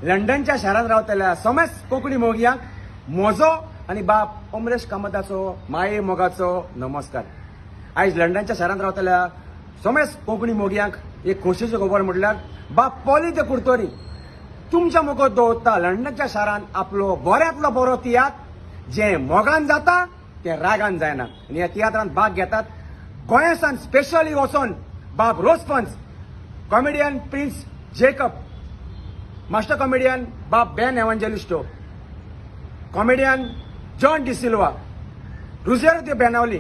लंडनच्या शारांत रावतल्या समेस्त कोंकणी मोगयांक म्हजो आनी बाप अमरेश कामताचो माये मोगाचो नमस्कार. आयज लंडनच्या शारांत रावतल्या समेस्त कोंकणी मोगयांक एक खोशयेची खबर म्हटल्यार बाप पॉली the Curtorim तुमच्या मुखार दवरता लंडनच्या शारांत आपलो बऱ्यांतलो बरो तियात्र, जें मोगान जाता तें रागान जायना. आनी ह्या तियात्रांत भाग घेतात गोंयासान स्पेशली वचोन बाब Rosefons, comedian Prince Jacob, master comedian बाब बेन एव्हांजेलिस्टो, कॉमेडियन जॉन डिसिल्वा, रुजेरो दे बेनावली,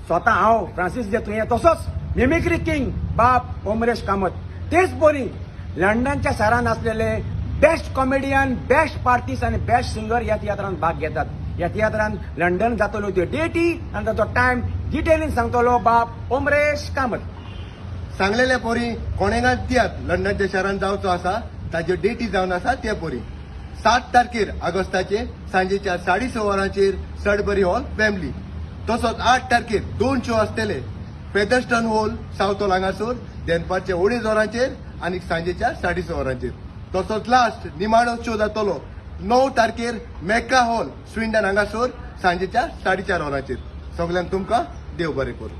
स्वता हांव फ्रांसीस दे तुयें, तसोच मिमिक्री किंग बाब ओमरेश कामत. तेच परी लंडनच्या शारांत आसलेले बेस्ट कॉमेडियन, बेस्ट आर्टिस्ट आनी बेस्ट सिंगर ह्या तियात्रांत भाग घेतात. ह्या तियात्रांत लंडन जातल्यो त्यो डेटी आनी ताचो टायम डिटेलीन सांगतलो बाब ओमरेश कामत. सांगलेल्या पोरी कोणेंगात तियात्र लंडनच्या शारांत जावचो आसा, ताज्यो डेटी जावन आसा ते पोरी. 7 तारखेर ऑगस्टाचेर सांजेच्या 6:30 वरांचेर सडबरी हॉल, वेम्बली. तसोच 8 तारखेर दोन शो आसतले, फेदरस्टन हॉल, सावथ हॉल हांगासर दनपारच्या 2:30 वरांचेर आनी सांजेच्या 6:30 वरांचेर. तसोच लास्ट निमाणो शो जातलो 9 तारखेर मेका हॉल, स्विंडन हांगासर सांजेच्या 4:30 वरांचेर. सगल्यांक तुमकां देव बरें करूं.